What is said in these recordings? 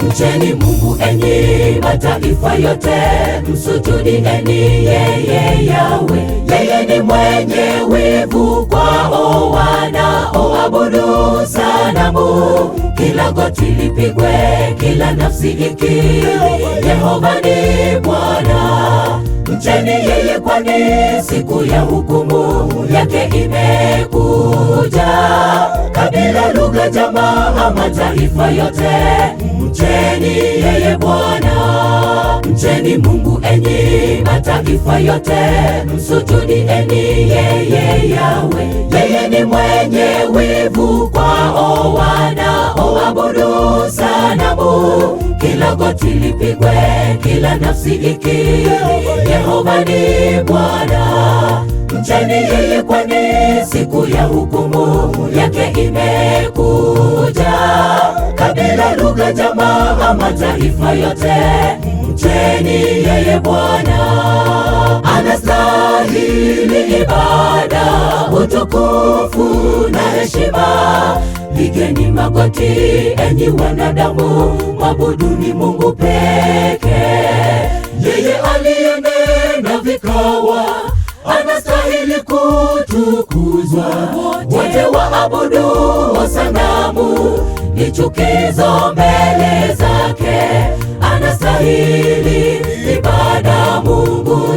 Mcheni Mungu enyi mataifa yote, msujudieni yeye Yahweh. Yeye ni mwenye wivu kwao wanaoabudu sanamu. Kila goti lipigwe, kila nafsi ikiri, Yehova ni Bwana. Mcheni yeye, kwani siku ya hukumu yake imekuja. Kabila, lugha, jamaa, mataifa yote, mcheni yeye Bwana. Mcheni Mungu enyi mataifa yote, msujudieni yeye Yahweh. Yeye ni mwenye wivu kwao wanaoabudu sanamu. Kila goti lipigwe, kila nafsi ikiri, Yehova ni Bwana. Mcheni yeye, kwani siku ya hukumu yake imekuja. Kabila, lugha, jamaa, mataifa yote, mcheni yeye Bwana. Anastahili ibada, utukufu na heshima. Pigeni magoti enyi wanadamu, mwabuduni Mungu pekee. Yeye aliyenena vikawa, anastahili kutukuzwa. Wote waabudu sanamu ni chukizo mbele zake. Anastahili ibada Mungu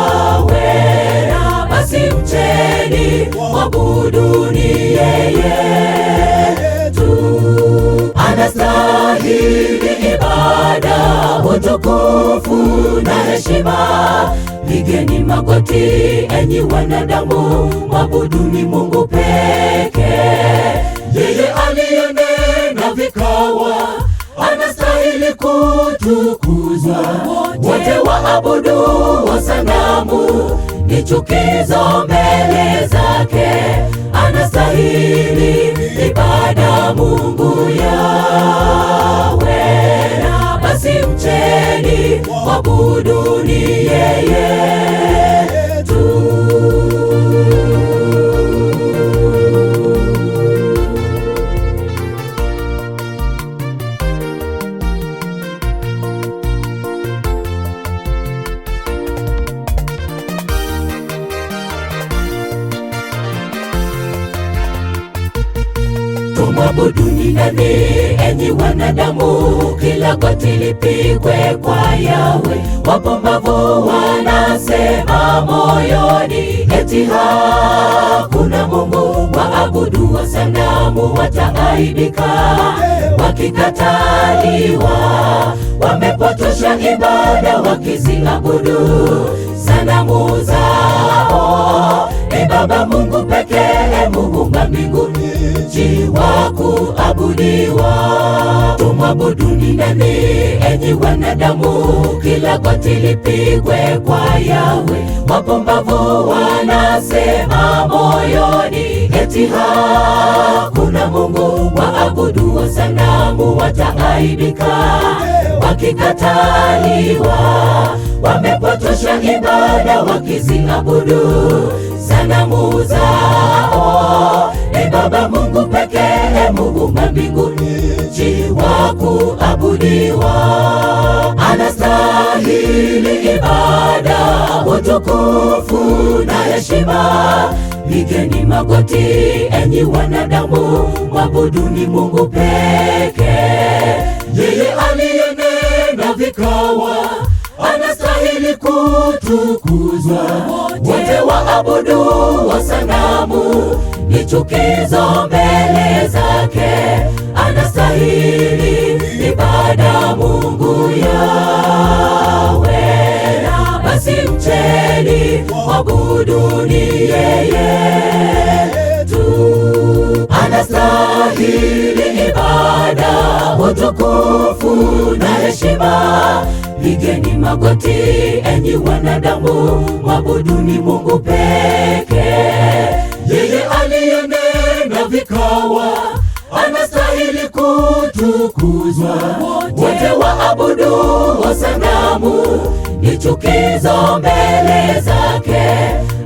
Yahweh. Basi mcheni, mwabuduni yeye tu. Anastahili ibada, utukufu na heshima. Pigeni magoti enyi wanadamu, mwabuduni Mungu pekee. Yeye aliyenena vikawa, anastahili kutukuzwa. Wote waabudu sanamu ni chukizo mbele zake. Anastahili ibada Mungu Yahweh. Basi mcheni, mwabuduni yeye tu. Tumwabuduni nani enyi wanadamu? Kila goti lipigwe kwa Yahweh. Wapumbavu wanasema moyoni, eti hakuna Mungu. Waabudu sanamu wataaibika, wakikataliwa. Wamepotosha ibada, wakiziabudu sanamu zao. Ni Baba Mungu pekee, muumba mbingu nchi, wa kuabudiwa. Tumwabuduni nani enyi wanadamu? Kila goti lipigwe kwa Yahweh. Wapumbavu wanasema moyoni, eti hakuna Mungu. Waabudu sanamu wataaibika, wakikataliwa. Wamepotosha ibada, wakiziabudu sanamu zao. Ni Baba Mungu pekee, muumba mbingu nchi, wa kuabudiwa. Anastahili ibada, utukufu na heshima. Pigeni magoti enyi wanadamu, mwabuduni Mungu pekee. Yeye aliyenena vikawa, anastahili kutukuzwa. Wote waabudu sanamu ni chukizo mbele zake. Anastahili ibada Mungu Yahweh. Basi mcheni, mwabuduni yeye tu. Anastahili ibada, utukufu na heshima. Pigeni magoti enyi wanadamu, mwabuduni Mungu pekee. Yeye aliyenena vikawa, anastahili kutukuzwa. Wote waabudu sanamu ni chukizo mbele zake.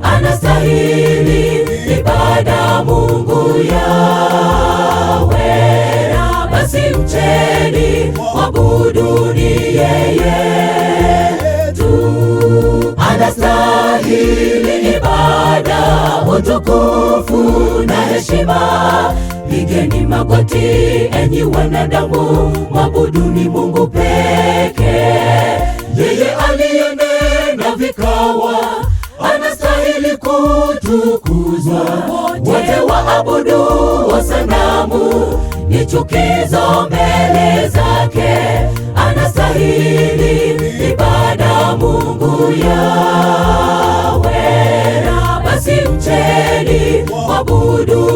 Anastahili ibada Mungu Yahweh. Basi mcheni, utukufu na heshima. Pigeni magoti enyi wanadamu, mwabuduni Mungu pekee. Yeye aliyenena vikawa, anastahili kutukuzwa. Wote waabudu wa sanamu ni chukizo mbele zake, anastahili ibada Mungu Yahweh. Basi mcheni, mwabuduni.